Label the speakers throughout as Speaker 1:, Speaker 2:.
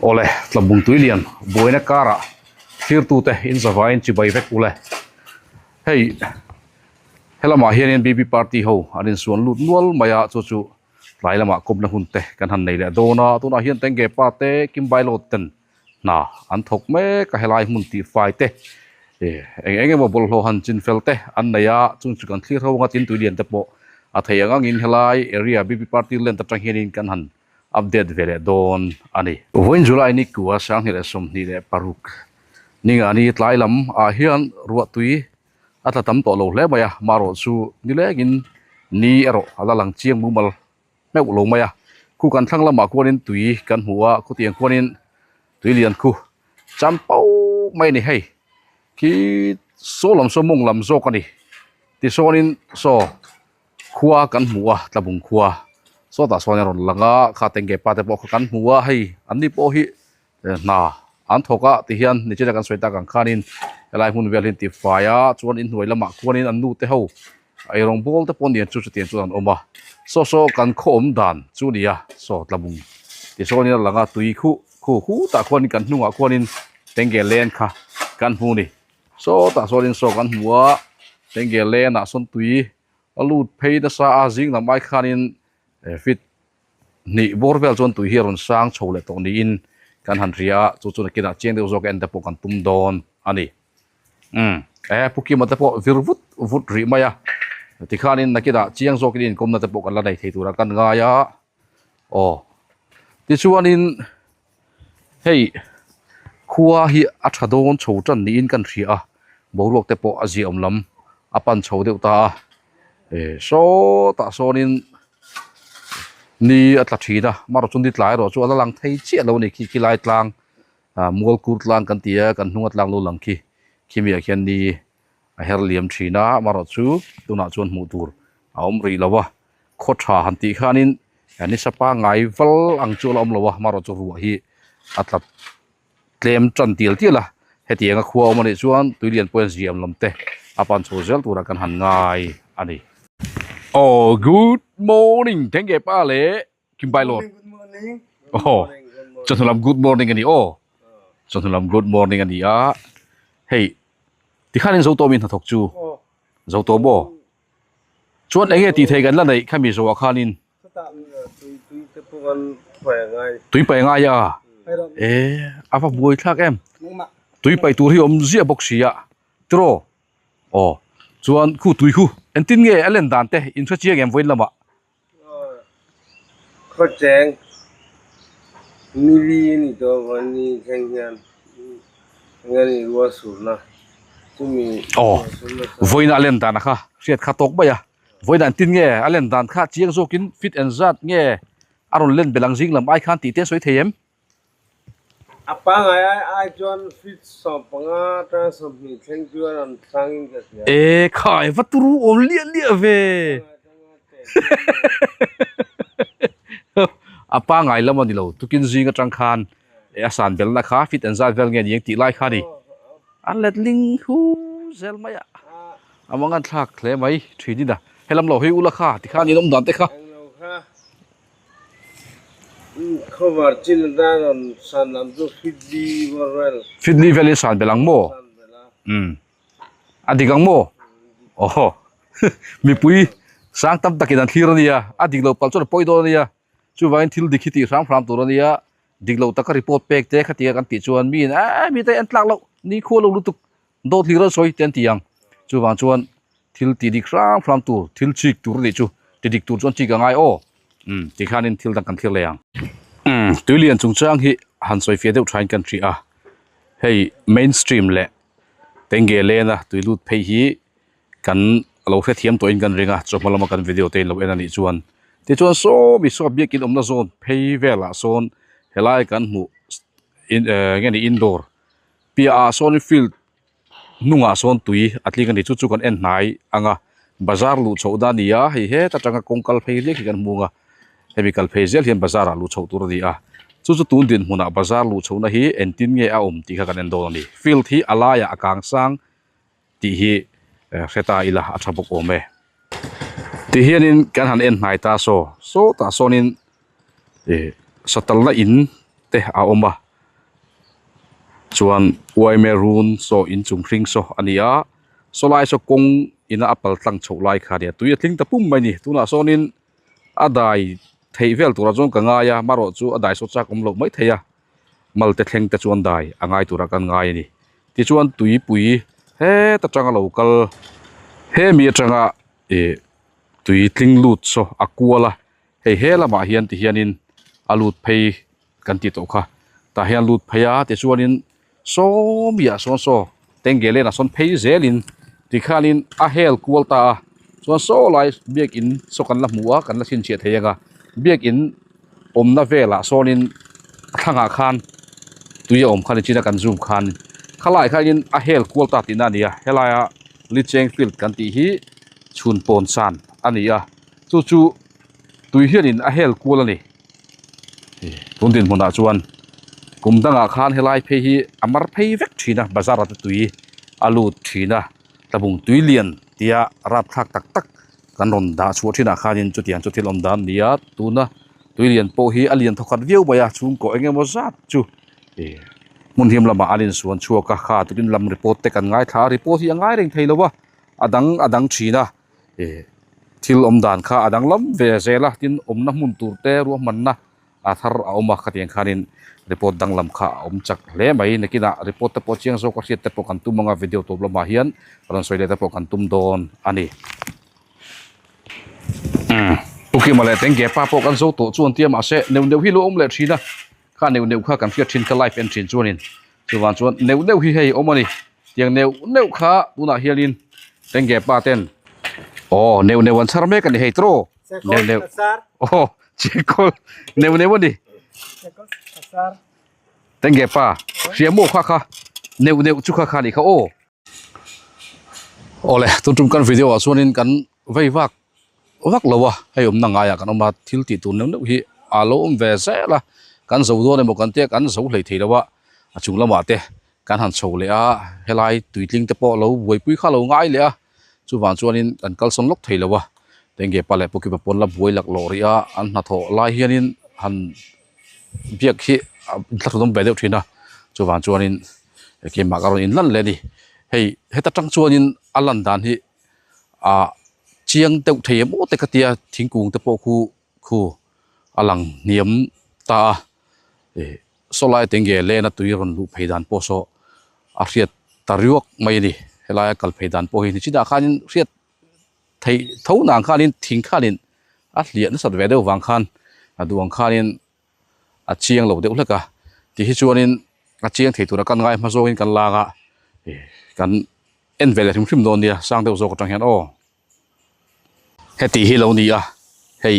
Speaker 1: Awle, Tlabung Tuilian buaina karah thlirtute in zavaiin chibai vek ule. Hei helamah hianin BB party ho an insuan lut nual mai a, chu chu tlai lamah kawmna hun te kan han nei leh dawn a, tunah hian Tengge pa te Kimbailawt ten hna an thawk mek a, helai hmun tihfai te eng eng emaw bawlhhlawh han chin fel te an nei a, chung chu kan thlir ho anga tin Tuilian te pawh a thei ang angin helai area BB party land atang hianin kan han update ve leh dawn a ni. Vawiin July ni kua 2026 Ningani tlai lam ah hian ruahtui a tla tam tawh lo hle mai a, marawh chu nilengin ni erawh a la lang chiang mumal meuh lo mai a. Khu kan thlang lamah khuanin tui kan hmu a, khutiang khuanin tui lian khu cham pauh mai a ni hei. Khi saw lam saw mawng lam zawk a ni tisawnin saw Khua kan hmu a, Tlabung khua. Sawtah sawn a rawn lang a, kha Tengge pa te pawh kha kan hmu a, hei an ni pawh hi hna an thawk a tihian nichina kan sawi tak ang khanin helai hmun vel hi an tifai a, chuan inhnuai lamah khuanin an nu te ho eirawng bawl te pawh nen chu chutiang chuan an awm a, saw saw kan khaw awm dan chu a ni a, saw Tlabung ti sawnin a lang a, tui khuh khu khutah khuanin kan hnungah khuanin Tengge len kha kan hmu a ni, sawtah sawnin saw kan hmu a, Tengge lenah sawn tui A lut phei nasa a, zing lam ai khanin feet hnih bawr vel chuan tui hi a rawn sang chho leh tawh niin kan han hria a, chu chu nakinah chiang deuh zawk en te pawh kan tum dawn a ni. Umm e Pu Kima te pawh vir vut vut rih mai a, tikhanin nakinah chiang zawkin inkawmna te pawh kan la nei thei turah kan ngai a, aw tichuanin hei khua hi a tha dawn chho tan niin kan hria a boruak te pawh a ziahawm lam a pan chho deuh ta a eh sawtah sawnin ni a tla thin a amaherawhchu chu ni tlai erawh chu a la lang thei chiah lo a ni khi khi lai tlang ah mual kur tlang kan ti a kan hnung a tlang lo lang khi khimi ah khian ni a her liam thin a amaherawhchu chu tunah chuan hmuh tur a awm rih lo a khaw tha han tih khanin nisa pangngai val ang chu a la awm lo a amaherawhchu chu ruah hi a tla tlem tan tial tial a hetiang a khua awm anih chuan tui lian pawhin ziam lam te a pan chho zel turah kan han ngai a ni. Aw good morning tengge pa leh Kimbailawt aw chawhnu lam good morning a ni aw chawhnu lam good morning a ni a hei tikhanin zo tawmin hnathawk chu zo tawh maw chuan eng nge tih theih kan la neih khami zawhah khanin tui paih a ngai a e a va buai thlak em tui paih tur hi a awm ziah bawk si a tiraw aw chuan khu tui khu engtin nge a len dan te in hre chiang em vawiin lamah.
Speaker 2: Khawcheng nili a ni tawh avang ni thleng hian eng a nih rual surna chumi
Speaker 1: Aw vawiin a len dan a kha hriat kha tawk mai a vawiin an tin nge a len dan kha chiang zawkin fit and zat nge a rawn len belh ang zing lam ai khan tih te a sawi thei em?
Speaker 2: A pangai ai ai chuan fit 15 atanga 20 thleng chu a rawn hrangin ka hria.
Speaker 1: E khai va turu awm liah liah ve. A pangai lam a ni lo tukin zing atang khan e a san belna kha fit an zat vel nge ni ang tih lai kha a ni. A letling hu zel mai a. A mangan thlak hle mai thin in a. Helam lo hi ula kha tikhan in awm dan te kha.
Speaker 2: Cover chin atan rawn san lam chu Fidli vel.
Speaker 1: Fidli vel in san belh ang maw? Umm a dik ang maw? Aw mipui sang tam takin an thlir a nia, a dik lo palh chuan a pawi dawn a nia, chuvangin thil dik hi tih hram hram tur a nia, dik lo taka report pek te khatia kan tih chuan miin aaa mite an tlak loh ni khua lo lutuk Dawt hlir a sawi te an ti ang. Chuvang chuan thil ti dik hram hram tur, thil chik tur a nih chu. Ti dik tur chuan chik a ngai aw. Umm ti khanin thil dang kan thlir leh ang. Umm tuilian chungchang hi han sawi fiah deuh thain kan hria a. Hei mainstream leh Tengge lena tui lut phei hi kan lo hrethiam tawhin kan ring a, chawhma lama kan video te in lo en a nih chuan. Tichuan saw mi saw biakin awmna zawn phei velah sawn helai kan hmuh in eh nge ni indoor Piah ah sawn field hnungah sawn tui a tling a ni chu chu kan en hnai ang a bazar luh chhoh dan a ni a hei heta tanga kawng kal phei hlek hi kan hmu ang a hemi kal phei zel hian bazar ah luh chhoh tur a ni a chu chu tun dinhmunah bazar luh chhohna hi engtin nge a awm tih kha kan en dawn a ni field hi a laiah a kang sang tih hi hre ta ila a tha bawk awm e ti hianin kan han en hnai ta saw sawtah sawnin ih satalna in te a awm a. Chuan yma run saw inchung hring saw a ni a saw lai saw kawng ina a pal tlang chhoh lai kha a nia tui a tling ta pum mai a ni tunah sawnin a dai theih vel turah chuan ka ngai a marawh chu a dai saw chak awm loh mai thei a mal te thleng te chuan dai a ngai turah kan ngai a ni tichuan tuipui heta tanga lo kal hemi atanga ih tui tling lut saw a kual a hei he lamah hian ti hianin a lut phei kan tih tawh kha tah hian lut phei a tichuanin sawmiah sawn saw tengge lenah sawn phei zelin tikhanin a hel kual ta a chuan saw lai biakin saw kan la hmu a kan la chhinchhiah thei ang a biakin awmna velah sawnin a thlangah khan tui a awm khan nichina kan zoom khan khalai khanin a hel kual ta tihna a ni a helaia licheng field kan tih hi chhun pawn san a ni a chu chu tui hianin a hel kual a ni. Tun dinhmunah chuan kum dangah khan helai phei hi a mar phei vek thin a bazar ah te tui a lut thin a tlabung tui lian tia rapthlak tak tak kan rawn dah chhuah thinah khanin chutiang chu thil awm dan a ni a tuna tui lian pawh hi a lian thawkhat viau mai a chhungkaw eng emaw zat chu ih hmun him lamah an insuan chhuak a kha tukin lam report te kan ngaithla a report hi a ngai reng thei lo a a dang a dang thin a. Ih thil awm dan kha a danglam ve zel a tin awmna hmun tur te ruahmanna a thar a awm a khatiang khanin report danglam kha a awm chak hle mai nakinah report te pawh chiang zawk a hriat te pawh kan tum ang a video tawp lamah hian rawn sawi leh te pawh kan tum dawn a ni. Umm Pu Kima leh Tengge pa pawh kan zo tawh chuan tia mahse neuh neuh hi lo awm leh thin a kha neuh neuh kha kan hriat thin kha live en thin chuanin chuvang chuan neuh neuh hi hei awm a ni. Tiang neuh neuh kha tunah hianin Tengge pa ten aw neuh neuh an chhar mek a ni hei tawh neuh neuh aw chekawl neuh neuh a ni Tengge pa hria maw kha kha neuh neuh chu kha kha ni kha aw awle tun tum kan video ah chuanin kan vei vak vak lo a hei awmna ngaiah kan awm a thil tih tur neuh neuh hi a lo awm ve zel a kan zo dawn emaw kan tia kan zo hlei thei lo a a chung lamah te Kan han chho leh a, helai tuitling te pawh lo buaipui kha lo ngai leh a, chuvang chuanin kan kalsawn lawk thei lo a, Tengge pa leh Pukipa pawn la buai lak lawh rih a, an hnathawh lai hianin han biak hi a inthlahrun awm ve deuh thin a, chuvang chuanin keimah ka rawn inlan leh a ni. Hei heta tang chuanin a lan dan hi ah chiang deuh thei em aw te ka tia thingkung te pawh khu khu a lang hniam ta a ih saw lai tenge lena tui rawn luh phei dan pawh saw a hriat ta riuak mai a ni helaia kal phei dan pawh hi ni chinah khanin hriat theih tho nang khanin thing khanin a hliah nasat ve deuh vang khan a duh ang khanin a chiang lo deuh hlek a ti hi chuanin a chiang thei tura kan ngai hma zawngin kan lang a ih kan en ve leh hrim hrim dawn nia sang deuh zawk atang hian aw. Heti hi lo ni a, hei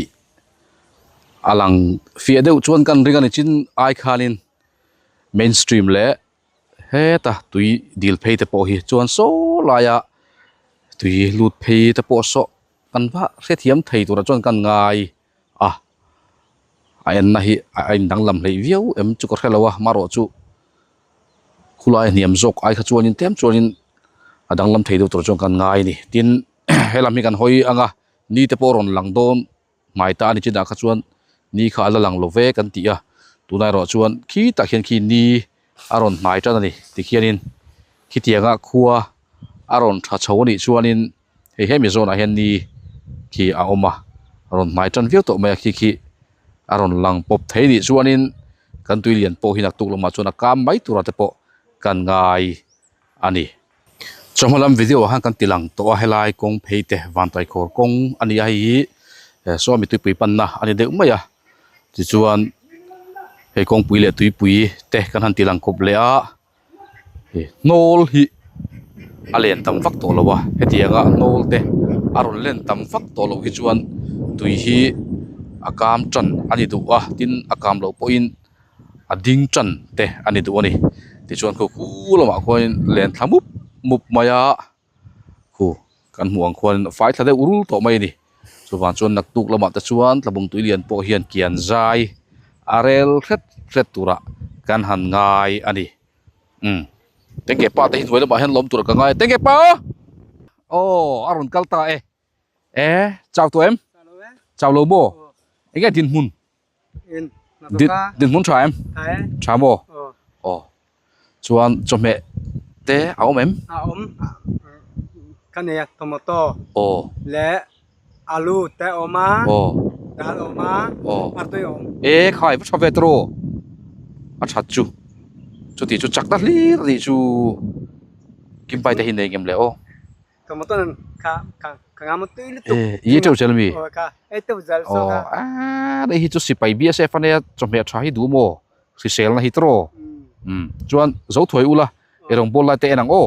Speaker 1: a lang fiah deuh chuan kan ring a ni chin ai khanin mainstream leh heta tui dil phei te pawh hi chuan saw laia tui lut phei te pawh saw kan va hrethiam thei turah chuan kan ngai a, a enna hi a indanglam hleih viau em chu ka hre lo a marawh chu khulai hniam zawk ai kha chuanin tlem chuanin a danglam thei deuh tur chuan kan ngai a ni tin helam hi kan hawi ang a ni te pawh rawn lang dawn hmai ta a ni chinah kha chuan ni kha a la lang lo ve kan tih a tunah erawh chuan khi tak hian khi ni a rawn hnai tan a ni tikhianin khitianga khua a rawn tha chho a nih chuanin. Hei hemi zawnah hian ni khi a awm a rawn hmai tan viau tawh mai a khi khi a rawn lang pawp thei nih chuanin kan tui lian pawh hi naktuk lamah chuan a kam mai turah te pawh kan ngai a ni. Chawhma lam video ah khan kan ti lang tawh a helai kawng phei te vantaikawr kawng a ni a hei hi sawmi tuipui panna a ni deuh mai a tichuan hei kawngpui leh tuipui te kan han ti lang kawp leh a. Hnawl hi a len tam vak tawh lo a hetianga hnawl te a rawn len tam vak tawh loh hi chuan tui hi a kam tan a ni duh a tin a kam loh pawhin a ding tan te a ni duh a ni tichuan khu khu lamah khuanin len thla mup mup mai a. Khu kan hmuh ang khuan fai thla deuh rul tawh mai a ni chuvang chuan naktuk lamah te chuan tlabung tui lian pawh hian kian zai a rel hret hret turah kan han ngai a ni umm tengge pa te hi hnuai lamah hian lawm tur ka ngai a tengge pa aw a rawn kal ta e e chau tawh em chau lo maw enge dinhmun dinhmun tha em tha maw aw. Chuan chawhmeh te a awm em?
Speaker 2: A awm ka nei a tomato
Speaker 1: aw
Speaker 2: leh alu te a awm a
Speaker 1: aw
Speaker 2: dal a awm a
Speaker 1: aw
Speaker 2: artui a awm.
Speaker 1: E khai va tha ve tawh a that chu chuti chu chak ta hlir a nih chu Kimpai te hi nei ngem le aw.
Speaker 2: Tomato nen kha kha ka ngam tui lutuk.
Speaker 1: E i teuh zel mi?
Speaker 2: Aw kha ei teuh zel saw kha.
Speaker 1: Aw a hei hi chu sipai BSF a nia chawhmeh tha hi duh maw? Hriselna hi tawh umm chuan zo thuai ula i rawn bawl lai te en ang aw.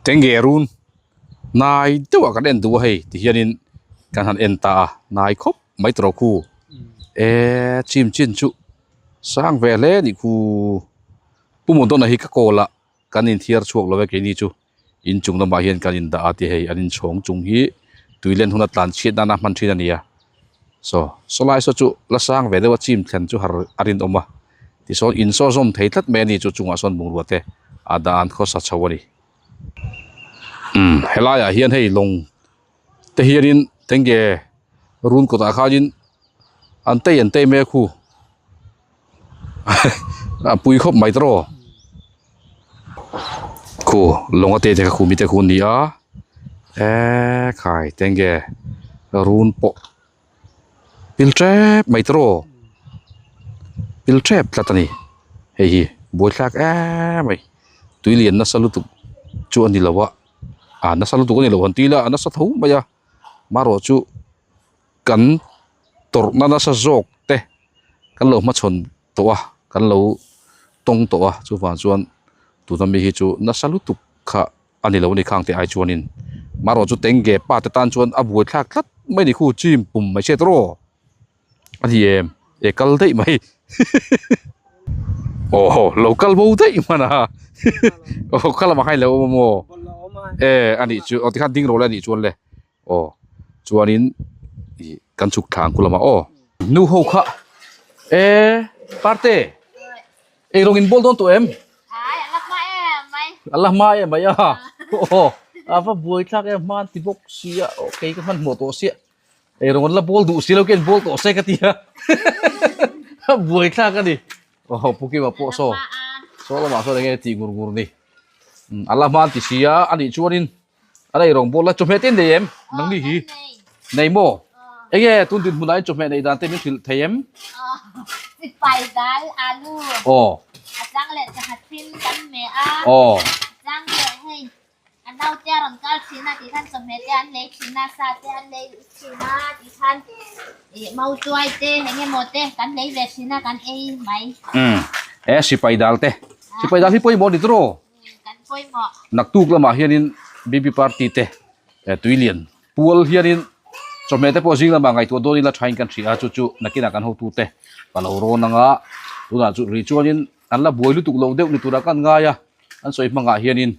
Speaker 1: Tenge run nai deuh ah kan en duh a hei ti hianin kan han en ta a nai khawp mai tawh khu e chim chin chu sang ve hle a nih khu Pu Mawdawna hi ka kawl a kan inthiar chhuak lo e keini chu. Inchung lamah hian kan indah a ti hei an inchhawng chung hi tui len huna tlan chhiat nana hman thin a ni a saw saw lai saw chu la sang ve deuh a chim thlen chu har a rinawm a tisawn in saw zawm thei tlat mai a ni chu chungah sawn bungrua te a dah an khawsa chho a ni umm helaiah hian hei lawng te hianin tenge run kawtah khanin an tei an tei mek hu a pui khawp mai tawh aw khu lawng a te te kha khumi te khu a ni a eee khai tenge run pawh pil tep mai tawh aw pil tep tlat a ni hei hi buaithlak em mai tui lian nasa lutuk chu a ni lo a ah nasa lutuk a ni lo han ti ila a nasa tho mai a marawh chu kan tawrhna nasa zawk te kan lo hmachhawn tawh a kan lo tawng tawh a chuvang chuan tuna mi hi chu nasa lutuk kha a ni lo a ni khang te ai chuanin marawh chu tenge pa te tan chuan a buai thlak tlat mai ni khu chim pum mai se tawh a ni em e kal daih mai aw lo kal bo daih hman a aw kha lamah khan i lo awm a maw e a nih chu aw tikhan ding rawh le a nih chuan le. Aw chuanin ih kan chhuk thla ang ku lamah aw. Nu ho kha e parte ei rawng in bawl dawn tawh em? A la hma em mai a aw a va buai thlak em hma an ti bawk sia aw kei ka hmanhmawh tawh sia ei rawng an la bawl duh si lo khian bawl tawh se ka ti a a buai thlak a ni aw pu Kima pawh saw saw lamah sawn enge tih ngur ngur ni a la hma an ti sia a nih chuanin. A nei rawng bawl la chawhmeh te nei em? Nang ni hi nei maw? Enge tun dinhmunah hian chawhmeh neih dan te min hrilh thei em?
Speaker 3: Sipai dal alu
Speaker 1: Aw.
Speaker 3: A chang leh changha thin kan meh a.
Speaker 1: Aw.
Speaker 3: A chang leh hei a naute a rawn kal thin a tih khan chawhmeh te an lei thin a, sa te an lei thin a tih khan ih mautuai te eng emaw te kan lei ve thin a kan ei mai.
Speaker 1: Umm e sipai dal te sipai dal hi pawimawh ni tawh.
Speaker 3: Kan pawimawh.
Speaker 1: Naktuk lamah hianin BB party te tuilian pual hianin chawhmeh te pawh zing lamah ngaihtuah dawn ila thain kan hria a chu chu nakinah kan hotu te ka lo rawn anga tunah chu ri chuanin an la buai lutuk lo deuh ni turah kan ngai a an sawi hmangah hianin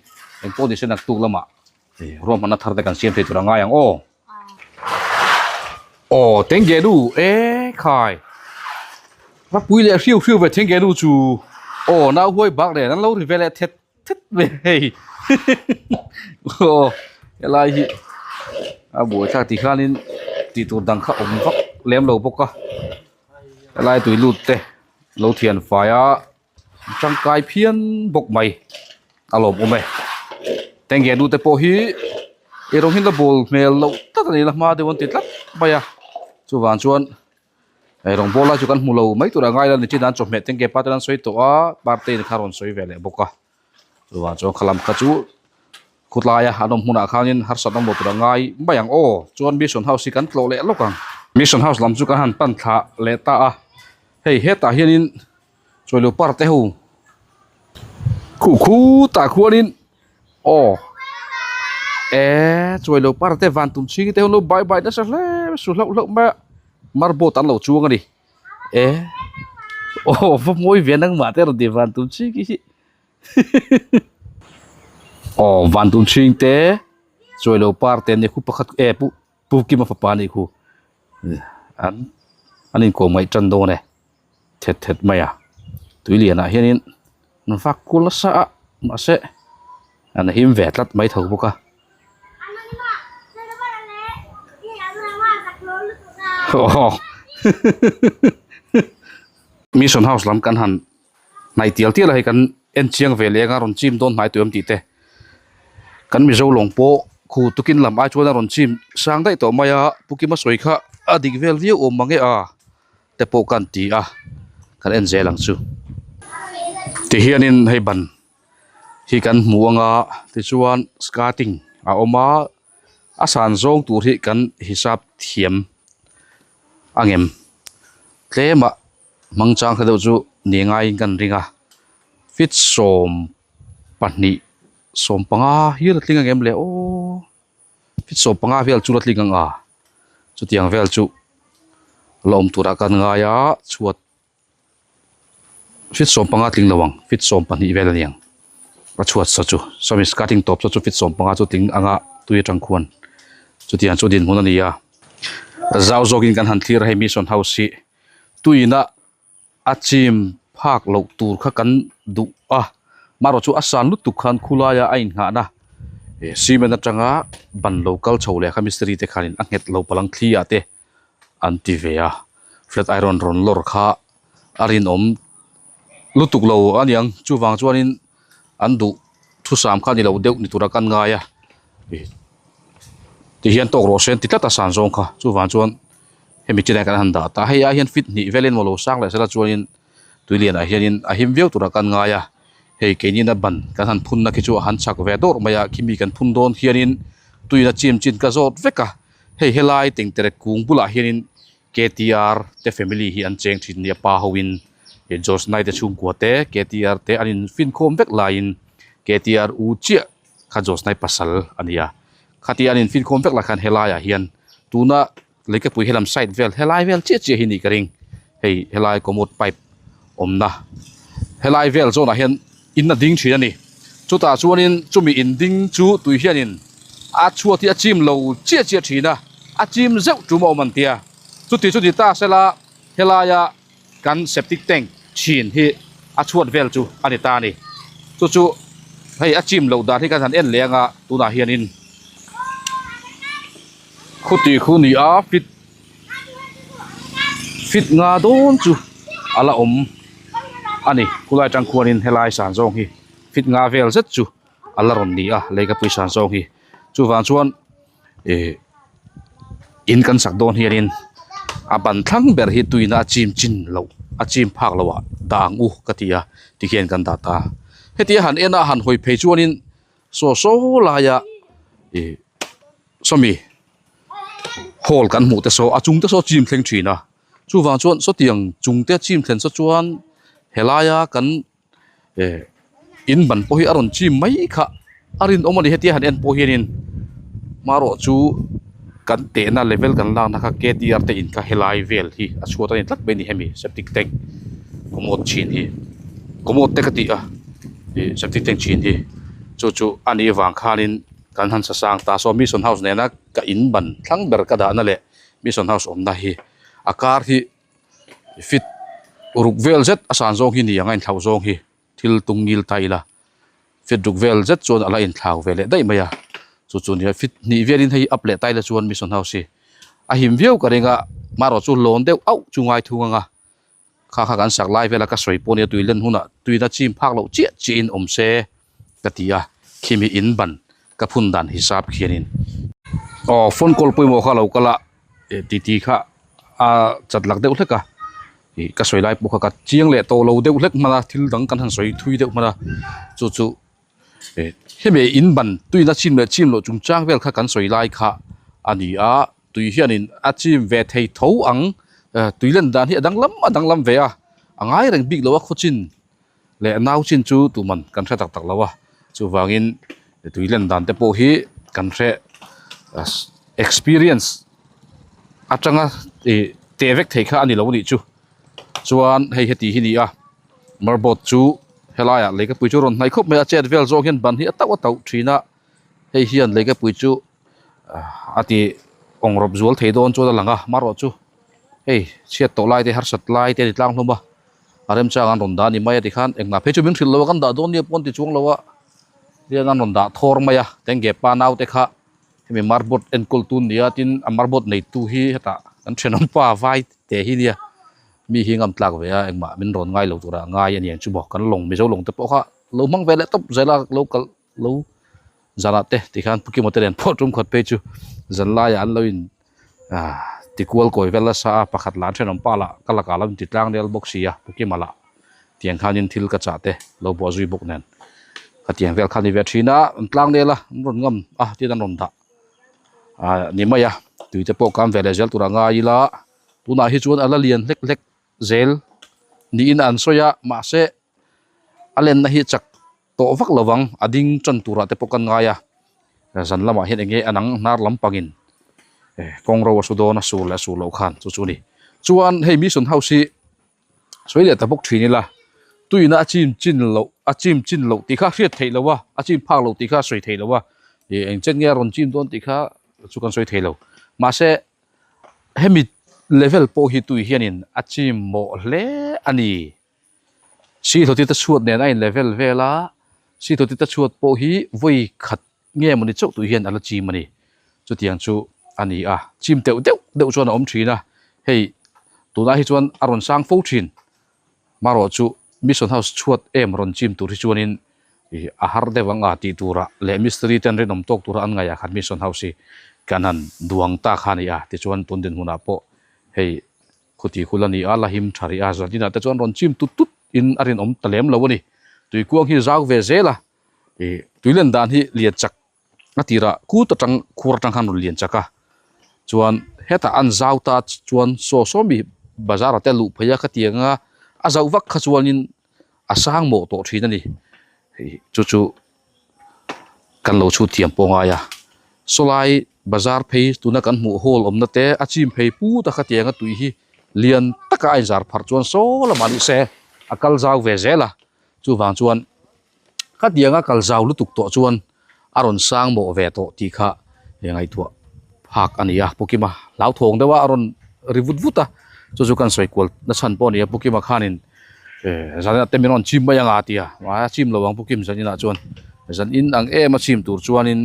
Speaker 1: engpawh nise naktuk lamah ruahmanna thar te kan siam thei tur a ngai ang aw. Aw tenge nu e khai va pui leh hriau hriau ve tenge nu chu aw nau huai bak nen an lo ri ve leh thet thet ve hei aw helai hi a buai thlak ti khanin tih tur dang kha awm vak lem lo bawk a helai tui lut te lo thian fai a. Tangkai phian bawk mai a lawmawm e. Tenge nu te pawh hi ei rawng hi la bawl hmel loh tak a ni la hma deuh an ti tlat mai a chuvang chuan ei rawng bawl lai chu kan hmu lo mai tur a ngai la ni chin an chawhmeh tenge pa ten an sawi tawh a parte in kha rawn sawi ve leh bawk a chuvang chuan khalam kha chu khawtlaia an awm hmunah khanin harsat a maw tur a ngai mai ang aw chuan mission house hi kan tlawh leh lawk ang mission house lam chu kan han pan thla leh ta a hei hetah hianin. Chawilo par te ho khuh khutah khuanin aw eee chawilo par te van tum chhing te ho lo bai bai nasa hle su hlauh hlauh mai a marboat an lo chuang a ni e aw va mawi ve nangmah te rawn ti van tum chhing hi aw van tum chhing te chawilo par te an ni khu pakhat e pu pu kima fapa a nih khu an an inkawm ngaih tan dawn e. Thet thet mai a tui lianah hianin an vak kul nasa a mahse an him ve tlat mai tho bawk a. Mission house lam kan han hnaih tial tial a hei kan. En chiang ve leng a rawn chim dawn hnai tawh em tih te kan mizo lawng pawh khu tukin lam ai chuan a rawn chim sang daih tawh mai a pu kima sawi kha a dik vel viau awm mange a te pawh kan ti a kan en zel ang chu tihianin hei ban hi kan hmu anga tichuan skirting a awm a a san zawng tur hi kan hisap thiam angem tlema. Hmang chang kha deuh chu ni ngaiin kan ring a feet 12 15 hial a tling ang em le aw feet 15 vel chu la tling ang a chutiang vel chu la awm turah kan ngai a chhuat feet 15 tling lo ang feet 12 vel a ni ang a chhuat sa chu sawmi skirting tawp saw chu feet 15 chu tling anga tui atang khuan chutiang chu dinhmun a ni a zau zawkin kan han thlir a hei mission house hi. Tuina a chim phak loh tur kha kan duh a, marawh chu a san lutuk khan khulaia a inngahna eh cement atanga ban lo kal chho leh kha mistiri te khanin a nghet lo palang thli ah te an ti ve a, flat iron rawn lawr kha a rinawm lutuk lo a niang chuvang chuanin an duh thusam kha ni lo deuh ni tura kan ngai a ih tihian tawk rawh se an ti tlat a san zawng kha chuvang chuan. Hemi chenah kan han dah ta hei ah hian fit hnih velin maw lo sang leh sela chuanin tuilianah hianin a him viau turah kan ngai a hei keinin a ban kan han phunna khi chu a han chak ve dawrh mai a khimi kan phun dawn hianin tuiin a chim chin ka zawt vek a hei helai tengtere kung bulah hianin K T R te family hi an cheng thin nia pa hoin ih George Knight te chhungkua te K T R te an in finkhawm vek laiin K T R u chiah kha George Knight pasal a ni a khati an in finkhawm vek lai khan helaiah hian tuna. Leikapui helam side vel helai vel chiah chiah hi nih ka ring hei helai commode pipe awmna helai vel zawnah hian in a ding thin a ni chutah chuanin chumi in ding chu tui hianin a chhuat hi a chim lo chiah chiah thin a a chim zeuh tum a awm an tia chuti chuti ta sela helaia kan septic tank chhin hi a chhuat vel chu a ni ta a ni chu chu hei a chim loh dan hi kan han en leh anga tunah hianin khuti khu ni a fit fit nga dawn chu a la awm a ni khulai atang khuanin helai san zawng hi fit nga vel zet chu a la rawn ni a leikapui san zawng hi chuvang chuan. Ih in kan sak dawn hianin a ban thlang ber hi tuina a chim chin loh a chim phak loh ah dah ang u ka ti a tikhian kan dah ta heti a han en a han hawi phei chuanin saw saw laia ih sawmi hall kan hmuh te saw a chung te saw chim thleng thin a chuvang chuan sawtiang chung te chim thlen saw chuan helaia kan. Eh in ban pawh hi a rawn chim mai kha a rinawm a ni hetia han en pawh hianin hmarawh chu kan tehna level kan lakna kha K T R te in kha helai vel hi a chhuat a ni tlat mai a ni hemi septic tank commode chhin hi commode te ka tih a ih septic tank chhin hi chu chu a nih vang khanin kan han sa sang ta saw mission house nena ka in ban thlang ber ka dahna leh mission house awmna hi a kar hi. Fit ruk vel zet a san zawng hi ni ang a inthlauh zawng hi thil tung ngil ta ila fit ruk vel zet chuan a la inthlau ve leh daih mai a chu chu nia fit hnih velin hei up leh ta ila chuan mission house hi a him viau ka ring a marawh chu lawn deuh auh chu ngai thung ang a kha kha kan sak lai vela ka sawi pawh nia tui len hunah tuina chim phak loh chiah chiah in awm se ka ti a khimi in ban ka phun dan hisap khianin aw phone call pawimawh kha a lo kal a. Eh titi kha a chat lak deuh hlek a ih ka sawi lai pawh kha ka chiang leh tawh lo deuh hlek hman a thil dang kan han sawi thui deuh hman a chu chu eh hemi in ban tuina chim leh chim loh chung chang vel kha kan sawi lai kha a ni a tui hianin a chim ve thei tho ang eh tui len dan hi a danglam a danglam ve a a ngai reng bik lo a khawchin leh nau chin chu tuman kan hre tak tak lo a chuvangin tui len dan te pawh hi kan hre experience atanga ih teh vek thei kha a ni lo a nih chu chuan hei heti hi a ni a marboard chu helaiah leikapui chu a rawn hnaih khawp mai a chet vel zawng hian ban hi a tauh a tauh thin a hei hian leikapui chu a ti awngrawp zual thei dawn chuan a lang a marawh chu hei chhiat tawh lai te harsat lai te a ni tlang hlawm a. A remchang an rawn dah a ni mai a tikhan engmah phei chu min hrilh lo a kan dah dawn nia pawh an ti chuang lo a tihian an rawn dah thawr mai a tengge pa naute kha hemi marboard enkawl tu nia tin a marboard neitu hi hetah kan thenawm pa vai te hi nia mi hi ngam tlak ve a engmah min rawn ngai lo tura ngai a ni ang chu maw kan lawng mizo lawng te pawh kha. lo hmang ve leh tawp zel a lo kal lo zanah te tikhan pu Kima te nen pawh tum khat phei chu zan laiah an lo in ah tikual kawi vel nasa a pakhat lah an thenawm pa lah ka lakah lo in ti tlang nel bawk si a pu Kima lah tiang khanin thil ka chah te lo buah zui bawk nen khatiang vel kha a ni ve thin a an tlang nel a an rawn ngam a tin an rawn dah ah ni mai a tui te pawh kam ve leh zel tur a ngai ila tunah hi chuan a la lian hlek hlek zel niin an sawi a mahse a lenna hi chak tawh vak lo vang a ding tan turah te pawh kan ngai a zan lamah hian eng nge a nang hnar lampangin eh kawng ro a su dawn a sur leh a sur loh khan chu chu a ni chuan hei mission house hi sawi leh ta bawk thin ila tuina a chim chin loh a chim chin loh tih kha hriat theih loh a a chim phak loh tih kha sawi theih loh a ih eng chen nge a rawn chim dawn tih kha chu kan sawi thei lo mahse hemi level pawh hi tui hianin a chim mawh hle a ni. Sihlotit a chhuat nen a in level vel a, Sihlotit a chhuat pawh hi vawi khat nge mawni chauh tui hian a la chim a ni. Chutiang chu a ni a, chim teuh deuh deuh chuan a awm thin a, hei tunah hi chuan a rawn sang fo thin. Marawh chu Mission House chhuat em rawn chim tur hi chuanin ih a har deuh ang a tih turah leh mistiri ten rinawm tawk tura an ngaih ah khan Mission House hi kan han duang ta kha a ni a, tichuan tun dinhmunah pawh hei Khuti khul a ni a, la him tha rih a, Zardina te chuan rawn chim tut tut in a rinawm ta lem lo a ni. Tuikuang hi zau ve zel a, ih tuilen dan hi lian chak a tirah kut atang khur atang khan rawn lian chak a, chuan hetah an zau ta chuan saw saw mi bazar ah te luh phei a khatiang a, a zauh vak kha chuanin a sang mawh tawh thin a ni. Ih chu chu kan lo chhut thiam pawh ngai a sawlai bazar phei tuna kan hmuh hall awmna te a chim phei put a khatiang a tui hi lian taka a inzar pharh chuan saw lamah ni se a kal zau ve zel a chuvang chuan khatiang a kal zau lutuk tawh chuan a rawn sang mawh ve tawh tih kha ngaihtuah phak a ni a Pu Kima hlauthawng deuh a a rawn ri vut vut a chu chu kan sawi kual na chhan pawh a ni a Pu Kima khanin eh zan inah te min rawn chim mai ang a ti a a chim lo ang Pu Kim zan inah chuan zan in ang em a chim tur chuanin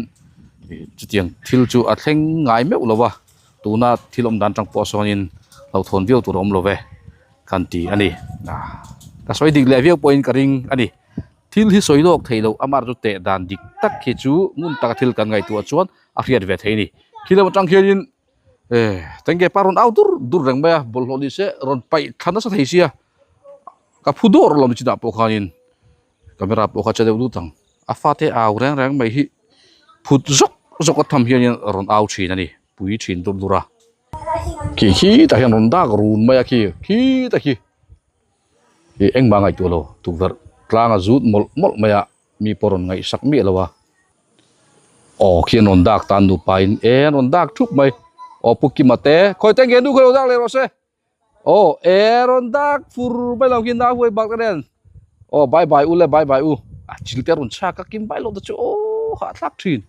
Speaker 1: ih chutiang thil chu a thleng ngai meuh lo a tuna thil awm dan tang pawh sawnin hlauhthawn viau tur a awm lo ve kan ti a ni ka sawi dik leh viau pawhin ka ring a ni. Thil hi sawi lawk theih loh amah chu teh dan dik tak hi chu ngun taka thil kan ngaihtuah chuan a hriat ve thei a ni. Khi lam atang khianin eh tenge pa rawn au dur dur reng mai a, bawlhhlawh ni se rawn paih thla nasa thei sia ka phu dawr lo chinah pawh khanin camera pawh kha che deuh dut ang. A fate au reng reng mai hi phut zawk zawk a tham hianin rawn au thin a ni, pui thin dur dur a. Khi khitah hian rawn dak run mai a khi khitah khi. Ih engmah ngaihtuah lo tukverh tlang a zut mawlh mawlh mai a mi pawh rawn ngaihsak miah lo a aw khi an rawn dak tan nupa in e an rawn dak thup mai aw pu Kima te khawi te nge nu kha lo dak leh rawh se aw e rawn dak fur mai lo khi nau huai bak te nen aw bye bye u le bye bye u a chil te a rawn chhak a kim bai lo te chu aw hahthlak thin.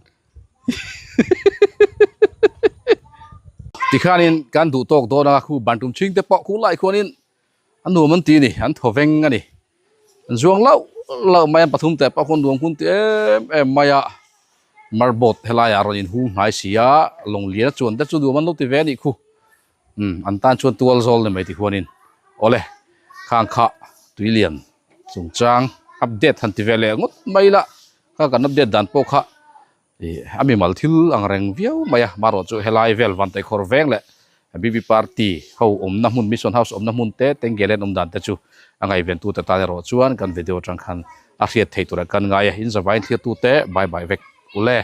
Speaker 1: Tikhanin kan duh tawk dawn a khu bantum chhing te pawh khu lai khuanin a nuam an ti a ni an thaw veng a ni an zuang lauh lauh mai a pathum te pawh khuan nuam hun ti em em mai a marboat helaiah rawn inhung hnai si a lawng lian a chuan te chu nuam an lo ti ve a nih khu umm an tan chuan tual zawl ni mai tikhuanin awle khang kha tui lian chungchang update han ti ve leh ngawt mai la kha kan update dan pawh kha Ih a mimal thil ang reng viau mai a marawh chu helai vel Vantaihkhawr veng leh BB party ho awmna hmun Mission House awmna hmun te Tengelen awm dan te chu a ngaihven tute tan erawh chuan kan video atang khan a hriat theih turah kan ngai a in zavain thlir tute bye bye vek ule.